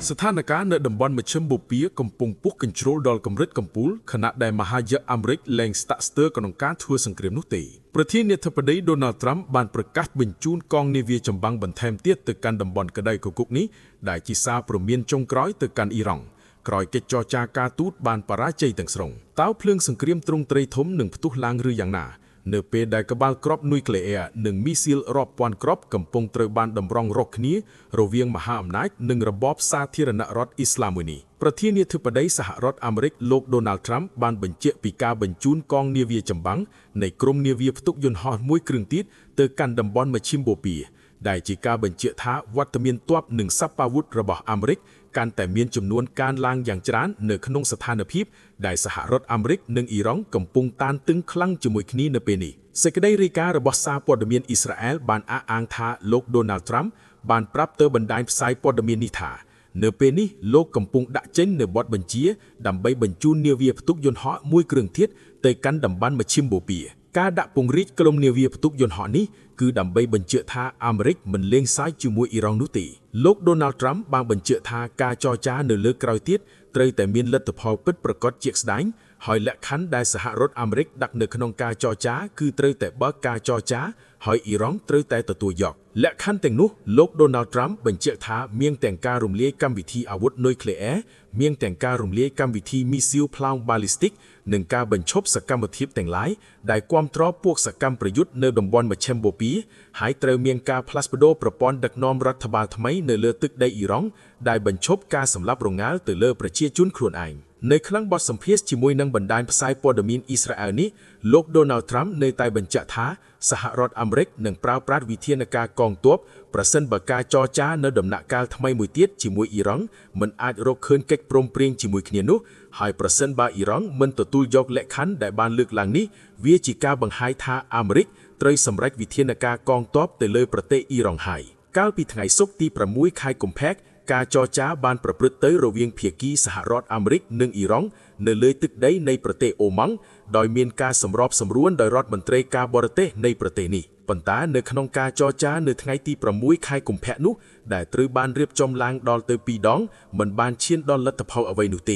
ស្ថានភាពនៅតំបន់មជ្ឈិមបូព៌ាកំពុងពុះកញ្ជ្រោលដល់កម្រិតកំពូលខណៈដែលមហាយក្សអាមេរិកលែងស្ទាក់ស្ទើរក្នុងការធ្វើសង្គ្រាមនោះទេប្រធានាធិបតីដូណាល់ត្រាំបានប្រកាសបញ្ជូនកងនាវាចម្បាំងបន្ថែមទៀតទៅកាន់តំបន់ក្តៅគគុកនេះដែលជាសារព្រមានចុងក្រោយទៅកាន់អ៊ីរ៉ង់ក្រោយកិច្ចចរចាការទូតបានបរាជ័យទាំងស្រុងតើភ្លើងសង្គ្រាមទ្រង់ទ្រាយធំនឹងផ្ទុះឡើងឬយ៉ាងណា នៅពេលដែលក្បាលគ្រាប់នុយក្លេអ៊ែរនិងមីស៊ីលរាប់ពាន់គ្រាប់កំពុងត្រូវបានតម្រង់រកគ្នារវាងមហាអំណាចនិងរបបសាធារណរដ្ឋអ៊ីស្លាមមួយនេះប្រធានាធិបតីសហរដ្ឋអាមេរិកលោកដូណាល់ត្រាំបានបញ្ជាក់ពីការបញ្ជូនកងនាវាចម្បាំងនៃក្រុមនាវាផ្ទុកយន្តហោះមួយគ្រឿងទៀតទៅកាន់តំបន់មជ្ឈិមបូព៌ាដែលជាការបញ្ជាក់ថាវត្តមានទ័ពនិងសព្វាវុធរបស់អាមេរិកកាន់តែមានចំនួនកើនឡើងយ៉ាងច្រើននៅក្នុងស្ថានភាពដែលសហរដ្ឋអាមេរិកនិងអ៊ីរ៉ង់កំពុងតានតឹងខ្លាំងជាមួយគ្នានៅពេលនេះសេចក្តីរាយការណ៍របស់សារព័ត៌មានអ៊ីស្រាអែលបានអះអាងថាលោកដូណាល់ត្រាំបានប្រាប់ទៅបណ្ដាញផ្សាយព័ត៌មាននេះថានៅពេលនេះលោកកំពុងដាក់ចេញនូវបទបញ្ជាដើម្បីបញ្ជូននាវាផ្ទុកយន្តហោះមួយគ្រឿងទៀតទៅកាន់តំបន់មជ្ឈិមបូព៌ាការដាក់ពង្រាយក្រុមនាវាផ្ទុកយន្តហោះនេះគឺដើម្បីបញ្ជាក់ថាអាមេរិកមិនលេងសើចជាមួយអ៊ីរ៉ង់នោះទេលោកដូណាល់ត្រាំបានបញ្ជាក់ថាការចរចានៅលើកក្រោយទៀតត្រូវតែមានលទ្ធផលពិតប្រាកដជាក់ស្ដែងហើយលក្ខខណ្ឌដែលសហរដ្ឋអាមេរិកដាក់នៅក្នុងការចរចាគឺត្រូវតែបើកការចរចាហើយអ៊ីរ៉ង់ត្រូវតែទទួលយកលក្ខខណ្ឌទាំងនោះលោកដូណាល់ត្រាំបញ្ជាក់ថាមានទាំងការរំលាយកម្មវិធីអាវុធនុយក្លេអ៊ែរមានទាំងការរំលាយកម្មវិធីមីស៊ីលផ្លោងបាឡីស្ទិកនិងការបញ្ឈប់សកម្មភាពទាំងឡាយដែលគាំទ្រពួកសកម្មប្រយុទ្ធនៅតំបន់មជ្ឈិមបូព៌ាហើយត្រូវមានការផ្លាស់ប្ដូរប្រព័ន្ធដឹកនាំរដ្ឋបាលថ្មីនៅលើទឹកដីអ៊ីរ៉ង់ដែលបញ្ឈប់ការសម្លាប់រងាលទៅលើប្រជាជនខ្លួនឯងនៅក្នុងបទសម្ភាសន៍ជាមួយនឹងបណ្ដាញផ្សាយព័ត៌មានអ៊ីស្រាអែលនេះលោកដូណាល់ត្រាំនៅតែបញ្ជាក់ថាសហរដ្ឋអាមេរិកនឹងប្រើប្រាស់វិធានការកងទ័ពប្រសិនបើការចរចានៅដំណាក់កាលថ្មីមួយទៀតជាមួយអ៊ីរ៉ង់មិនអាចរកឃើញកិច្ចព្រមព្រៀងជាមួយគ្នានោះហើយប្រសិនបើអ៊ីរ៉ង់មិនទទួលយកលក្ខខណ្ឌដែលបានលើកឡើងនេះវាជាការបង្ហាញថាអាមេរិកត្រូវសម្រេចវិធានការកងទ័ពទៅលើប្រទេសអ៊ីរ៉ង់ហើយកាលពីថ្ងៃសុក្រទី6ខែកុម្ភៈការចរចាបានប្រព្រឹត្តទៅរវាងភាគីសហរដ្ឋអាមេរិកនិងអ៊ីរ៉ង់នៅលើទឹកដីនៃប្រទេសអូម៉ង់ដោយមានការសម្របសម្រួលដោយរដ្ឋមន្ត្រីការបរទេសនៃប្រទេសនេះប៉ុន្តែនៅក្នុងការចរចានៅថ្ងៃទី6ខែកុម្ភៈនោះដែលត្រូវបានរៀបចំឡើងដល់ទៅ2ដងមិនបានឈានដល់លទ្ធផលអ្វីនោះទ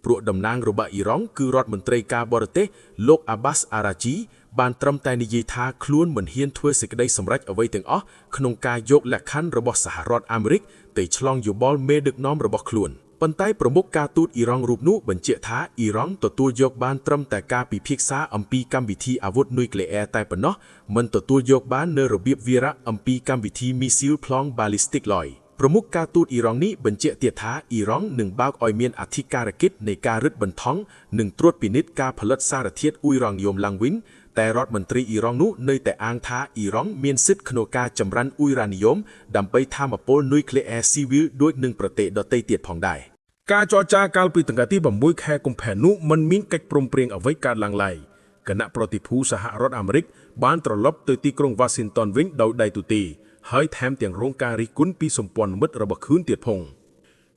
េព្រោះតំណាងរបស់អ៊ីរ៉ង់គឺរដ្ឋមន្ត្រីការបរទេសលោកអាបាសអារ៉ាជីបានត្រឹមតែនិយាយថាខ្លួនមិនហ៊ានធ្វើសេចក្តីសម្រេចអ្វីទាំងអស់ក្នុងការយកលក្ខខណ្ឌរបស់សហរដ្ឋអាមេរិកទៅឆ្លងយោបល់មេដឹកនាំរបស់ខ្លួនប៉ុន្តែប្រមុខការទូតអ៊ីរ៉ង់រូបនោះបញ្ជាក់ថាអ៊ីរ៉ង់ទទួលយកបានត្រឹមតែការពិភាក្សាអំពីកម្មវិធីអាវុធនុយក្លេអ៊ែរតែប៉ុណ្ណោះមិនទទួលយកបាននូវរបៀបវារៈអំពីកម្មវិធីមីស៊ីលផ្លោងបាឡីស្ទិកឡើយប្រមុខការទូតអ៊ីរ៉ង់នេះបញ្ជាក់ទៀតថាអ៊ីរ៉ង់នឹងបើកឲ្យមានអធិការកិច្ចនៃការរឹតបន្តឹងនិងត្រួតពិនិត្យការផលិតសារធាតុអ៊ុយរ៉ង់ញ៉ូមឡើងវិញតែរដ្ឋមន្ត្រីអ៊ីរ៉ង់នោះនៅតែអាងថាអ៊ីរ៉ង់មានសិទ្ធិក្នុងការចម្រាញ់អ៊ុយរ៉ានីយ៉ូមដើម្បីថាមពលនុយក្លេអ៊ែរស៊ីវិលដូចនឹងប្រទេសដទៃទៀតផងដែរ ការចរចាកាលពីថ្ងៃទី6ខែកុម្ភៈនោះមិនមានកិច្ចព្រមព្រៀងអ្វីកើតឡើងឡើយគណៈប្រតិភូសហរដ្ឋអាមេរិកបានត្រឡប់ទៅទីក្រុងវ៉ាស៊ីនតោនវិញដោយដៃទទេហើយថែមទាំងរងការរិះគន់ពីសម្ព័ន្ធមិត្តរបស់ខ្លួនទៀតផង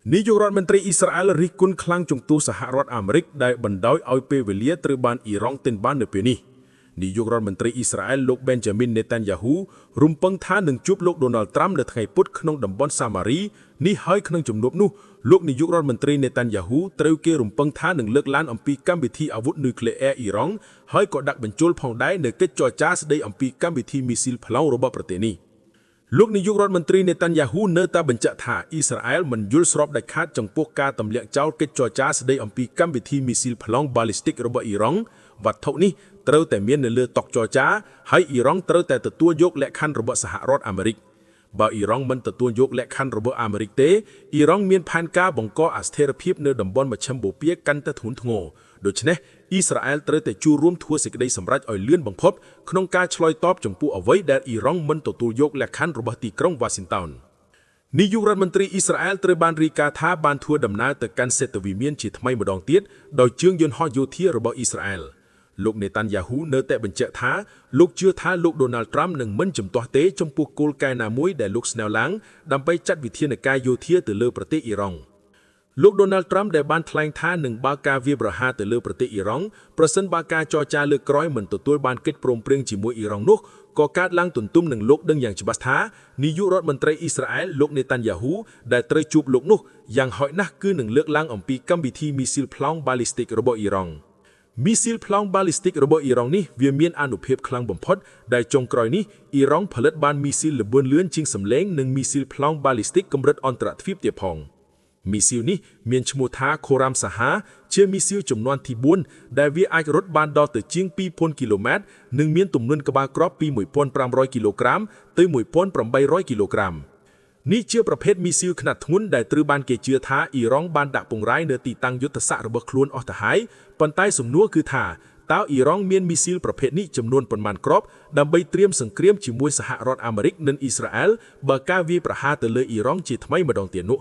នាយករដ្ឋមន្ត្រីអ៊ីស្រាអែលរិះគន់ខ្លាំងចំពោះសហរដ្ឋអាមេរិកដែលបណ្ដោយឲ្យពេលវេលាត្រូវបានអ៊ីរ៉ង់ទិញបាននៅពេលនេះនាយករដ្ឋមន្ត្រីអ៊ីស្រាអែលលោកបេនចាមីននេតាន់យ៉ាហ៊ូរំពឹងថានឹងជួបលោកដូណាល់ត្រាំនៅថ្ងៃពុធក្នុងតំបន់សាម៉ារីនេះហើយក្នុងជំនួបនោះលោកនាយករដ្ឋមន្ត្រីនេតាន់យ៉ាហ៊ូត្រូវគេរំពឹងថានឹងលើកឡើងអំពីកម្មវិធីអាវុធនុយក្លេអ៊ែរអ៊ីរ៉ង់ហើយក៏ដាក់បញ្ចូលផងដែរនៅកិច្ចចរចាស្ដីអំពីកម្មវិធីមីស៊ីលផ្លោងរបស់ប្រទេសនេះលោកនាយករដ្ឋមន្ត្រីនេតាន់យ៉ាហ៊ូនៅតែបញ្ជាក់ថាអ៊ីស្រាអែលមិនយល់ស្របដាច់ខាតចំពោះការទម្លាក់ចោលកិច្ចចរចាស្ដីអំពីកម្មវិធីមីស៊ីលផ្លោងបាឡីស្ទិករបស់អ៊ីរ៉ង់វត្ថុនេះត្រូវតែមាននៅលើតុចរចាហើយអ៊ីរ៉ង់ត្រូវតែទទួលយកលក្ខខណ្ឌរបស់សហរដ្ឋអាមេរិកបើអ៊ីរ៉ង់មិនទទួលយកលក្ខខណ្ឌរបស់អាមេរិកទេអ៊ីរ៉ង់មានផែនការបង្កអស្ថិរភាពនៅតំបន់មជ្ឈិមបូព៌ាកាន់តែធ្ងន់ធ្ងរដូច្នេះអ៊ីស្រាអែលត្រូវតែចូលរួមធ្វើសេចក្តីសម្រេចឲ្យលឿនបំផុតក្នុងការឆ្លើយតបចំពោះអ្វីដែលអ៊ីរ៉ង់មិនទទួលយកលក្ខខណ្ឌរបស់ទីក្រុងវ៉ាស៊ីនតោននាយករដ្ឋមន្ត្រីអ៊ីស្រាអែលត្រូវបានរាយការណ៍ថាបានធ្វើដំណើរទៅកាន់សេតវិមានជាថ្មីម្ដងទៀតដោយជើងយន្តហោះយោធារបស់អ៊ីស្រាអែលលោកនេតាន់យ៉ាហ៊ូនៅតែបញ្ជាក់ថាលោកជឿថាលោកដូណាល់ត្រាំនឹងមិនជំទាស់ទេចំពោះគោលការណ៍ណាមួយដែលលោកស្នើឡើងដើម្បីចាត់វិធានការយោធាទៅលើប្រទេសអ៊ីរ៉ង់លោកដូណាល់ត្រាំដែលបានថ្លែងថានឹងបើកការវាយប្រហារទៅលើប្រទេសអ៊ីរ៉ង់ប្រសិនបើការចរចាលើកក្រោយមិនទទួលបានកិច្ចព្រមព្រៀងជាមួយអ៊ីរ៉ង់នោះ ក៏កើតឡើងទន្ទឹមនឹងលោកដឹងយ៉ាងច្បាស់ថានាយករដ្ឋមន្ត្រីអ៊ីស្រាអែលលោកនេតាន់យ៉ាហ៊ូដែលត្រូវជួបលោកនោះយ៉ាងហោចណាស់គឺនឹងលើកឡើងអំពីកម្មវិធីមីស៊ីលប្លោងបាលីស្ទិករបស់អ៊ីរ៉ង់មីស៊ីលប្លោងបាលីស្ទិករបស់អ៊ីរ៉ង់នេះវាមានអានុភាពខ្លាំងបំផុតដែលចុងក្រោយនេះអ៊ីរ៉ង់ផលិតបានមីស៊ីលល្បឿនលឿនជាងសំឡេងនិងមីស៊ីលប្លោងបាលីស្ទិកកម្រិតអន្តរទ្វីបទៀតផងមីស៊ីលនេះមានឈ្មោះថាខូរ៉ាំសាហាជាមីស៊ីលចំនួនទី4ដែលវាអាចរត់បានដល់ទៅជាង2000គីឡូម៉ែត្រនិងមានទម្ងន់ក្បាលគ្រាប់ពី1500គីឡូក្រាមទៅ1800គីឡូក្រាមនេះជាប្រភេទមីស៊ីលខ្នាតធ្ងន់ដែលត្រូវបានគេជឿថាអ៊ីរ៉ង់បានដាក់ពង្រាយនៅទីតាំងយុទ្ធសាស្ត្ររបស់ខ្លួនអស់ទៅហើយប៉ុន្តែសំណួរគឺថាតើអ៊ីរ៉ង់មានមីស៊ីលប្រភេទនេះចំនួនប៉ុន្មានគ្រាប់ដើម្បីត្រៀមសង្គ្រាមជាមួយសហរដ្ឋអាមេរិកនិងអ៊ីស្រាអែលបើការវាយប្រហារទៅលើអ៊ីរ៉ង់ជាថ្មីម្ដងទៀតនោះ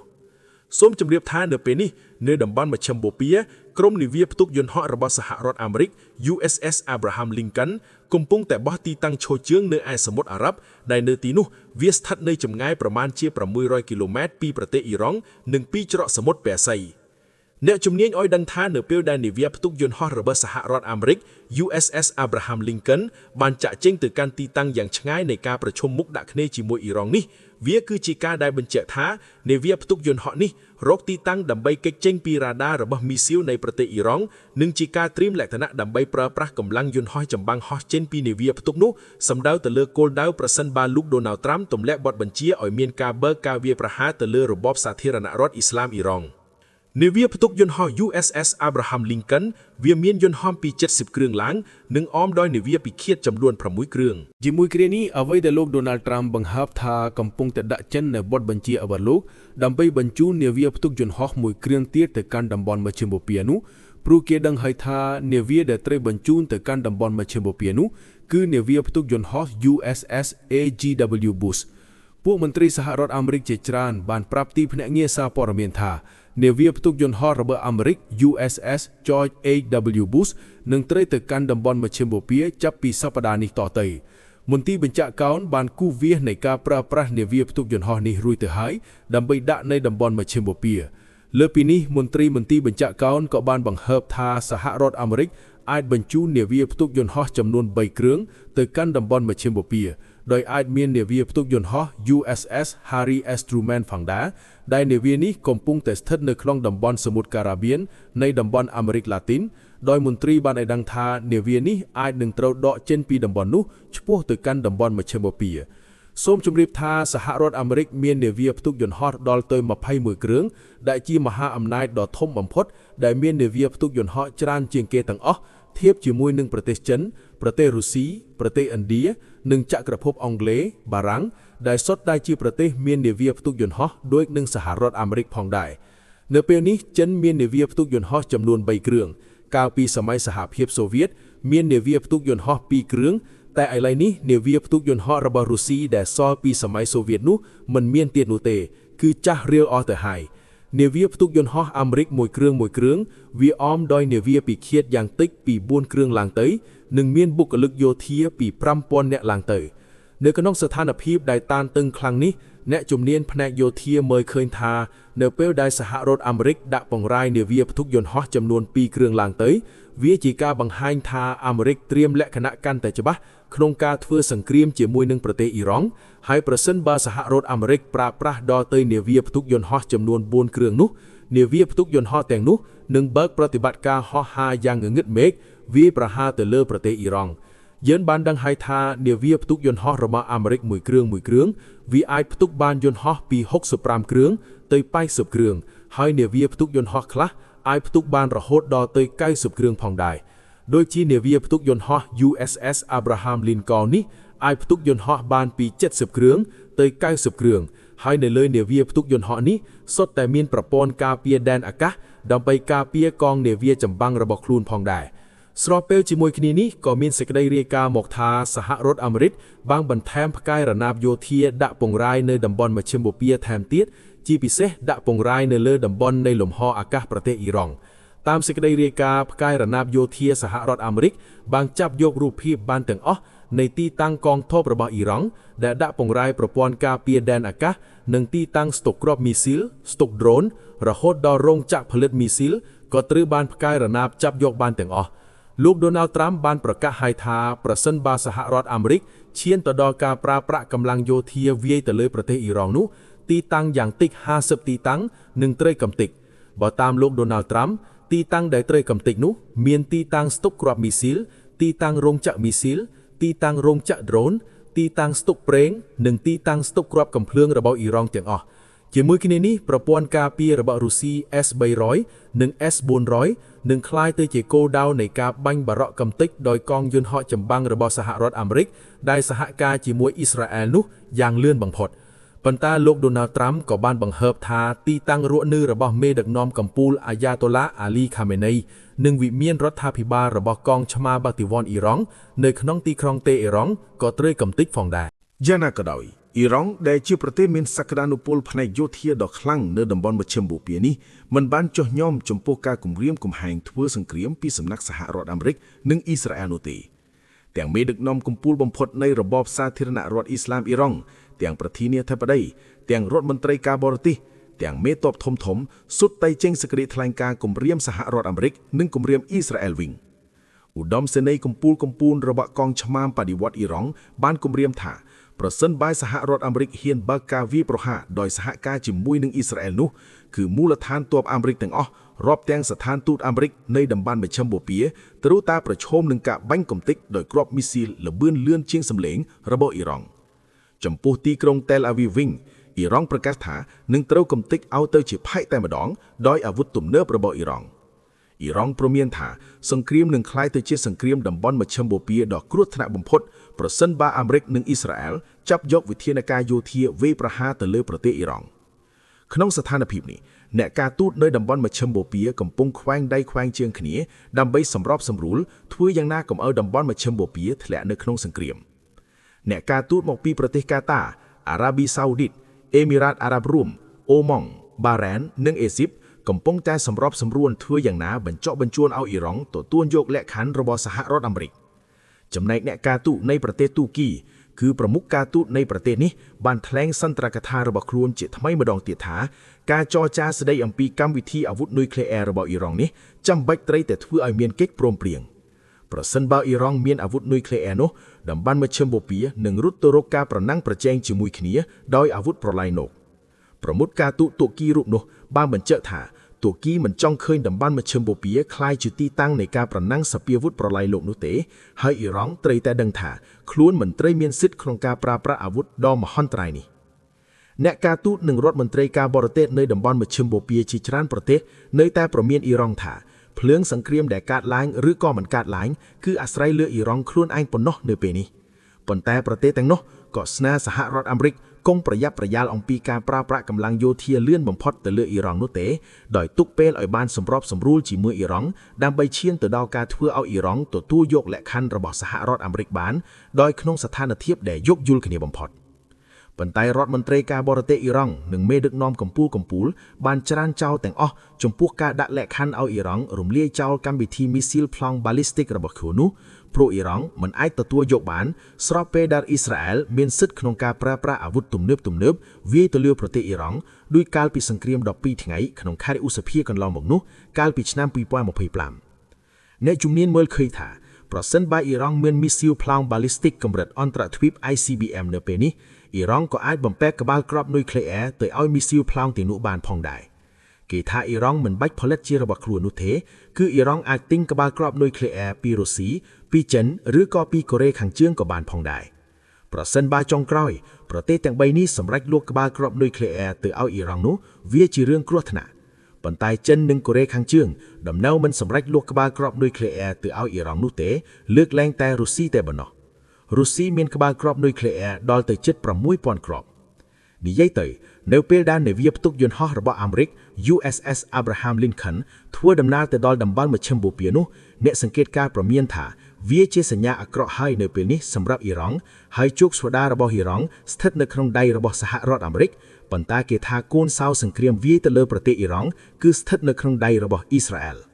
សូមជម្រាបថានៅពេលនេះនៅតំបន់មជ្ឈិមបូព៌ាក្រុមនាវាផ្ទុកយន្តហោះរបស់សហរដ្ឋអាមេរិក USS Abraham Lincoln កំពុងតែបោះទីតាំងឈរជើងនៅឯសមុទ្រអារ៉ាប់ដែលនៅទីនោះវាស្ថិតនៅចម្ងាយប្រមាណជា600គីឡូម៉ែត្រពីប្រទេសអ៊ីរ៉ង់និងពីច្រកសមុទ្រពែសីអ្នកជំនាញឲ្យដឹងថានៅពេលដែលនាវាផ្ទុកយន្តហោះរបស់សហរដ្ឋអាមេរិក USS Abraham Lincoln បានចាក់ចេញទៅកាន់ទីតាំងយ៉ាងឆ្ងាយនៃការប្រជុំមុខដាក់គ្នាជាមួយអ៊ីរ៉ង់នេះវាគឺជាការដែលបញ្ជាក់ថានាវាផ្ទុកយន្តហោះនេះរកទីតាំងដើម្បីគេចចេញពីរ៉ាដារបស់មីស៊ីលនៃប្រទេសអ៊ីរ៉ង់និងជាការត្រៀមលក្ខណៈដើម្បីប្រើប្រាស់កម្លាំងយន្តហោះចម្បាំងហោះចេញពីនាវាផ្ទុកនោះសម្ដៅទៅលើគោលដៅប្រសិនបើលោកដូណាល់ត្រាំទម្លាក់បទបញ្ជាឲ្យមានការបើកការវាយប្រហារទៅលើរបបសាធារណរដ្ឋអ៊ីស្លាមអ៊ីរ៉ង់នាវាផ្ទុកយន្តហោះ USS Abraham Lincoln វាមានយន្តហោះពី70គ្រឿងឡើងនិងអមដោយនាវាពិឃាតចំនួន6គ្រឿង ជាមួយគ្នានេះអ្វីដែលលោកដូណាល់ត្រាំបង្ហើបថាកំពុងតែដាក់ចិននៅបទបញ្ជារបស់លោកដើម្បីបញ្ជូននាវាផ្ទុកយន្តហោះមួយគ្រឿងទៀតទៅកាន់តំបន់មជ្ឈិមបូព៌ានោះព្រោះគេដឹងហើយថានាវាដែលត្រូវបញ្ជូនទៅកាន់តំបន់មជ្ឈិមបូព៌ានោះគឺនាវាផ្ទុកយន្តហោះ USS AGW Bush ពួកមន្ត្រីសហរដ្ឋអាមេរិកជាច្រើនបានប្រាប់ទីភ្នាក់ងារសារព័ត៌មានថានាវាផ្ទុកយន្តហោះរបស់អាមេរិក USS George H.W. Bush នឹងត្រូវទៅកាន់តំបន់មជ្ឈិមបូព៌ាចាប់ពីសប្តាហ៍នេះតទៅមន្ទីរបញ្ចាក់កោនបានគូសវាសនៃការប្រើប្រាស់នាវាផ្ទុកយន្តហោះនេះរួចទៅហើយដើម្បីដាក់នៅតំបន់មជ្ឈិមបូព៌ាលើពីនេះមន្ត្រីមន្ទីរបញ្ចាក់កោនក៏បានបង្ហើបថាសហរដ្ឋអាមេរិកអាចបញ្ជូននាវាផ្ទុកយន្តហោះចំនួន3គ្រឿងទៅកាន់តំបន់មជ្ឈិមបូព៌ាដោយអាចមាននាវាផ្ទុកយន្តហោះ USS Harry S Truman ផងដែរដែលនាវានេះកំពុងតែស្ថិតនៅក្នុងតំបន់សមុទ្រការ៉ាបៀននៃតំបន់អាមេរិកឡាទីនដោយមន្ត្រីបានឲ្យដឹងថានាវានេះអាចនឹងត្រូវដកចេញពីតំបន់នោះឆ្ពោះទៅកាន់តំបន់មជ្ឈិមបូព៌ាសូមជម្រាបថាសហរដ្ឋអាមេរិកមាននាវាផ្ទុកយន្តហោះដល់ទៅ21គ្រឿងដែលជាមហាអំណាចដ៏ធំបំផុតដែលមាននាវាផ្ទុកយន្តហោះច្រើនជាងគេទាំងអស់ធៀបជាមួយនឹងប្រទេសចិនប្រទេសរុស្ស៊ីប្រទេសឥណ្ឌានិងចក្រភពអង់គ្លេសបារាំងដែលសុទ្ធតែជាប្រទេសមាននាវាផ្ទុកយន្តហោះដូចនឹងសហរដ្ឋអាមេរិកផងដែរនៅពេលនេះចិនមាននាវាផ្ទុកយន្តហោះចំនួន3គ្រឿងកាលពីសម័យសហភាពសូវៀតមាននាវាផ្ទុកយន្តហោះ2គ្រឿងតែឥឡូវនេះនាវាផ្ទុកយន្តហោះរបស់រុស្ស៊ីដែលសល់ពីសម័យសូវៀតនោះមិនមានទៀតនោះទេគឺចាស់រៀលអស់ទៅហើយនាវាផ្ទុកយន្តហោះអាមេរិកមួយគ្រឿងមួយគ្រឿងវាអមដោយនាវាពិឃាតយ៉ាងតិចពី4គ្រឿងឡើងទៅនិងមានបុគ្គលិកយោធាពី5000នាក់ឡើងទៅនៅក្នុងស្ថានភាពដែលតានតឹងខ្លាំងនេះអ្នកជំនាញផ្នែកយោធាមើលឃើញថានៅពេលដែលសហរដ្ឋអាមេរិកដាក់ពង្រាយនាវាផ្ទុកយន្តហោះចំនួន2គ្រឿងឡើងទៅវាជាការបង្ហាញថាអាមេរិកត្រៀមលក្ខណៈកាន់តែច្បាស់ក្នុងការធ្វើសង្គ្រាមជាមួយនឹងប្រទេសអ៊ីរ៉ង់ហើយប្រសិនបើសហរដ្ឋអាមេរិកប្រើប្រាស់ដល់ទៅនាវាផ្ទុកយន្តហោះចំនួន4គ្រឿងនោះនាវាផ្ទុកយន្តហោះទាំងនោះនឹងបើកប្រតិបត្តិការហោះហើរយ៉ាងងងឹតមេឃវាយប្រហារទៅលើប្រទេសអ៊ីរ៉ង់យើងបានដឹងហើយថានាវាផ្ទុកយន្តហោះរបស់អាមេរិកមួយគ្រឿងមួយគ្រឿងវាអាចផ្ទុកបានយន្តហោះពី65គ្រឿងទៅ80គ្រឿងហើយនាវាផ្ទុកយន្តហោះខ្លះអាចផ្ទុកបានរហូតដល់ទៅ90គ្រឿងផងដែរដូចជានាវាផ្ទុកយន្តហោះ USS Abraham Lincoln នេះអាចផ្ទុកយន្តហោះបានពី70គ្រឿងទៅ90គ្រឿងហើយនៅលើនាវាផ្ទុកយន្តហោះនេះសុទ្ធតែមានប្រព័ន្ធការពារដែនអាកាសដើម្បីការពារកងនាវាចម្បាំងរបស់ខ្លួនផងដែរស្របពេលជាមួយគ្នានេះក៏មានសេចក្តីរាយការណ៍មកថាសហរដ្ឋអាមេរិកបានបន្ថែមផ្កាយរណាបយោធាដាក់ពង្រាយនៅតំបន់មជ្ឈិមបូព៌ាថែមទៀតជាពិសេសដាក់ពង្រាយនៅលើតំបន់នៃលំហអាកាសប្រទេសអ៊ីរ៉ង់តាមសេចក្តីរាយការណ៍ផ្កាយរណាបយោធាសហរដ្ឋអាមេរិកបានចាប់យករូបភាពបានទាំងអស់នៃទីតាំងកងទ័ពរបស់អ៊ីរ៉ង់ដែលដាក់ពង្រាយប្រព័ន្ធការពារដែនអាកាសនិងទីតាំងស្តុកគ្រាប់មីស៊ីលស្តុកដ្រូនរហូតដល់រោងចក្រផលិតមីស៊ីលក៏ត្រូវបានផ្កាយរណាបចាប់យកបានទាំងអស់លោកដូណាល់ត្រាំបានប្រកាសហើយថាប្រសិនបើសហរដ្ឋអាមេរិក ឈានទៅដល់ការប្រើប្រាស់កម្លាំងយោធាវាយទៅលើប្រទេសអ៊ីរ៉ង់នោះទីតាំងយ៉ាងតិច50ទីតាំងនឹងត្រូវកំទេចបើតាមលោកដូណាល់ត្រាំទីតាំងដែលត្រូវកំទេចនោះមានទីតាំងស្តុកគ្រាប់មីស៊ីលទីតាំងរោងចក្រមីស៊ីលទីតាំងរោងចក្រដ្រូនទីតាំងស្តុកប្រេងនិងទីតាំងស្តុកគ្រាប់កាំភ្លើងរបស់អ៊ីរ៉ង់ទាំងអស់ជាមួយគ្នានេះប្រព័ន្ធការពាររបស់រុស្ស៊ី S-300 និង S-400 នឹងក្លាយទៅជាគោលដៅនៃការបាញ់បារកកំទេចដោយកងយន្តហោះចម្បាំងរបស់សហរដ្ឋអាមេរិកដែលសហការជាមួយអ៊ីស្រាអែលនោះយ៉ាងលឿនបំផុតប៉ុន្តែលោកដូណាល់ត្រាំក៏បានបង្ហើបថាទីតាំងរស់នៅរបស់មេដឹកនាំកំពូលអាយ៉ាតូឡាអាលីខាមេណីនិងវិមានរដ្ឋាភិបាលរបស់កងឆ្មាបាទីវ៉ាន់អ៊ីរ៉ង់នៅក្នុងទីក្រុងតេអ៊ីរ៉ង់ក៏ត្រូវកំទេចផងដែរ យ៉ាងណាក៏ដោយអ៊ីរ៉ង់ដែលជាប្រទេសមានសក្តានុពលផ្នែកយោធាដ៏ខ្លាំងនៅតំបន់មជ្ឈិមបូព៌ានេះមិនបានចុះញ៉មចំពោះការគំរាមកំហែងធ្វើសង្គ្រាមពីសំណាក់សហរដ្ឋអាមេរិកនិងអ៊ីស្រាអែលនោះទេទាំងមេដឹកនាំកំពូលបំផុតនៃរបបសាធារណរដ្ឋអ៊ីស្លាមអ៊ីរ៉ង់ទាំងប្រធានាធិបតីទាំងរដ្ឋមន្ត្រីការបរទេសទាំងមេតបធំធំសុទ្ធតែចេញសេចក្តីថ្លែងការណ៍គំរាមសហរដ្ឋអាមេរិកនិងគំរាមអ៊ីស្រាអែលវិញឧត្តមសេនីយ៍កំពូលកំពូលរបស់កងឆ្មាំបដិវត្តអ៊ីរ៉ង់បានគំរាមថាប្រសិនបើសហរដ្ឋអាមេរិកហ៊ានបើកការវាយប្រហារដោយសហការជាមួយនឹងអ៊ីស្រាអែលនោះគឺមូលដ្ឋានទ័ពអាមេរិកទាំងអស់រាប់ទាំងស្ថានទូតអាមេរិកនៃតំបន់មជ្ឈិមបូព៌ាត្រូវតែប្រឈមនឹងការបាញ់កំទេចដោយគ្រាប់មីស៊ីលល្បឿនលឿនជាងសំឡេងរបស់អ៊ីរ៉ង់ចំពោះទីក្រុងតែលអាវីវវិញអ៊ីរ៉ង់ប្រកាសថានឹងត្រូវកំទេចឲ្យទៅជាផែកតែម្ដងដោយអាវុធទំនើបរបស់អ៊ីរ៉ង់អ៊ីរ៉ង់ព្រមានថាសង្គ្រាមនឹងក្លាយទៅជាសង្គ្រាមតំបន់មជ្ឈិមបូព៌ាដ៏គ្រោះថ្នាក់បំផុតប្រសិនបើអាមេរិកនិងអ៊ីស្រាអែលចាប់យកវិធានការយោធាវាយប្រហារទៅលើប្រទេសអ៊ីរ៉ង់ក្នុងស្ថានភាពនេះអ្នកការទូតនៅតំបន់មជ្ឈិមបូព៌ាកំពុងខ្វែងដៃខ្វែងជើងគ្នាដើម្បីសម្របសម្រួលធ្វើយ៉ាងណាកុំឲ្យតំបន់មជ្ឈិមបូព៌ាធ្លាក់នៅក្នុងសង្គ្រាមអ្នកការទូតមកពីប្រទេសកាតាអារ៉ាប៊ីសាអូឌីតអេមីរ៉ាតអារ៉ាប់រួមអូម៉ង់បារ៉ែននិងអេស៊ីបកំពុងតែសម្របសម្រួលធ្វើយ៉ាងណាបញ្ចុះបញ្ជួនឲ្យអ៊ីរ៉ង់ទទួលយកលក្ខខណ្ឌរបស់សហរដ្ឋអាមេរិកចំណែកអ្នកការទូតនៃប្រទេសទូគីគឺប្រមុខការទូតនៃប្រទេសនេះបានថ្លែងសន្ទរកថារបស់ខ្លួនជាថ្មីម្ដងទៀតថាការចរចាស្ដីអំពីកម្មវិធីអាវុធនុយក្លេអ៊ែររបស់អ៊ីរ៉ង់នេះចាំបាច់ត្រូវតែធ្វើឲ្យមានកិច្ចព្រមព្រៀងប្រសិនបើអ៊ីរ៉ង់មានអាវុធនុយក្លេអ៊ែរនោះតំបន់មជ្ឈិមបូព៌ានឹងរត់ទៅរកការប្រណាំងប្រជែងជាមួយគ្នាដោយអាវុធប្រឡាយនោះប្រមុខការទូតទូគីរូបនោះបានបញ្ជាក់ថាទូគីមិនចង់ឃើញតំបន់មជ្ឈិមបូព៌ាក្លាយជាទីតាំងនៃការប្រណាំងសពាវុធប្រឡាយលោកនោះទេហើយអ៊ីរ៉ង់ត្រូវតែដឹងថាខ្លួនមិនត្រូវមានសិទ្ធិក្នុងការប្រើប្រាស់អាវុធដ៏មហន្តរាយនេះអ្នកការទូតនិងរដ្ឋមន្ត្រីការបរទេសនៅតំបន់មជ្ឈិមបូព៌ាជាច្រើនប្រទេសនៅតែប្រមានអ៊ីរ៉ង់ថាភ្លើងសង្គ្រាមដែលកើតឡើងឬក៏មិនកើតឡើងគឺអាស្រ័យលើអ៊ីរ៉ង់ខ្លួនឯងប៉ុណ្ណោះនៅពេលនេះប៉ុន្តែប្រទេសទាំងនោះក៏ស្នើសហរដ្ឋអាមេរិកកុំប្រយ័ត្នប្រយែងអំពីការប្រើប្រាស់កម្លាំងយោធាលឿនបំផុតទៅលើអ៊ីរ៉ង់នោះទេដោយទុកពេលឲ្យបានសម្របសម្រួលជាមួយអ៊ីរ៉ង់ដើម្បីឈានទៅដល់ការធ្វើឲ្យអ៊ីរ៉ង់ទទួលយកលក្ខខណ្ឌរបស់សហរដ្ឋអាមេរិកបានដោយក្នុងស្ថានភាពដែលយោគយល់គ្នាបំផុតប៉ុន្តែរដ្ឋមន្ត្រីការបរទេសអ៊ីរ៉ង់និងមេដឹកនាំកម្ពុជាបានច្រានចោលទាំងអស់ចំពោះការដាក់លក្ខខណ្ឌឲ្យអ៊ីរ៉ង់រំលាយចោលកម្មវិធីមីស៊ីលប្លង់បាលីស្ទិករបស់ខ្លួននោះព្រោះអ៊ីរ៉ង់មិនអាចទទួលយកបានស្របពេលដែលអ៊ីស្រាអែលមានសិទ្ធិក្នុងការប្រើប្រាស់អាវុធទំនើបៗវាយទៅលើប្រទេសអ៊ីរ៉ង់ដោយកាលពីសង្គ្រាម12ថ្ងៃក្នុងខែឧសភាកន្លងមកនោះកាលពីឆ្នាំ2025អ្នកជំនាញមើលឃើញថាប្រសិនបើអ៊ីរ៉ង់មានមីស៊ីលប្លង់បាលីស្ទិកកម្រិតអន្តរទ្វីប ICBM នៅពេលនេះអ៊ីរ៉ង់ក៏អាចបំពែកក្បាលគ្រាប់នុយក្លេអ៊ែរទៅឲ្យមីស៊ីលប្លង់ទាំងនោះបានផងដែរគេថាអ៊ីរ៉ង់មិនបាច់ផលិតជារបស់ខ្លួននោះទេគឺអ៊ីរ៉ង់អាចទិញក្បាលគ្រាប់នុយក្លេអ៊ែរពីរុស្ស៊ីពីចិនឬក៏ពីកូរ៉េខាងជើងក៏បានផងដែរប្រសិនបើចុងក្រោយប្រទេសទាំង3នេះសម្រេចលក់ក្បាលគ្រាប់នុយក្លេអ៊ែរទៅឲ្យអ៊ីរ៉ង់នោះវាជារឿងគ្រោះថ្នាក់ប៉ុន្តែចិននិងកូរ៉េខាងជើងដំណៅមិនសម្រេចលក់ក្បាលគ្រាប់នុយក្លេអ៊ែរទៅឲ្យអ៊ីរ៉ង់នោះទេលើកលែងតែរុស្ស៊ីតែប៉ុណ្ណោះរុស្ស៊ីមានក្បាលគ្រាប់នុយក្លេអ៊ែរដល់ទៅជិត6000គ្រាប់និយាយទៅនៅពេលដែលនាវាផ្ទុកយន្តហោះរបស់អាមេរិក USS Abraham Lincoln ធ្វើដំណើរទៅដល់តំបន់មជ្ឈិមបូព៌ានោះអ្នកសង្កេតការណ៍ប្រមានថាវាជាសញ្ញាអាក្រក់ហើយនៅពេលនេះសម្រាប់អ៊ីរ៉ង់ហើយជោគស្វដារបស់អ៊ីរ៉ង់ស្ថិតនៅក្នុងដៃរបស់សហរដ្ឋអាមេរិកប៉ុន្តែគេថាកូនសោសង្គ្រាមវាយទៅលើប្រទេសអ៊ីរ៉ង់គឺស្ថិតនៅក្នុងដៃរបស់អ៊ីស្រាអែល។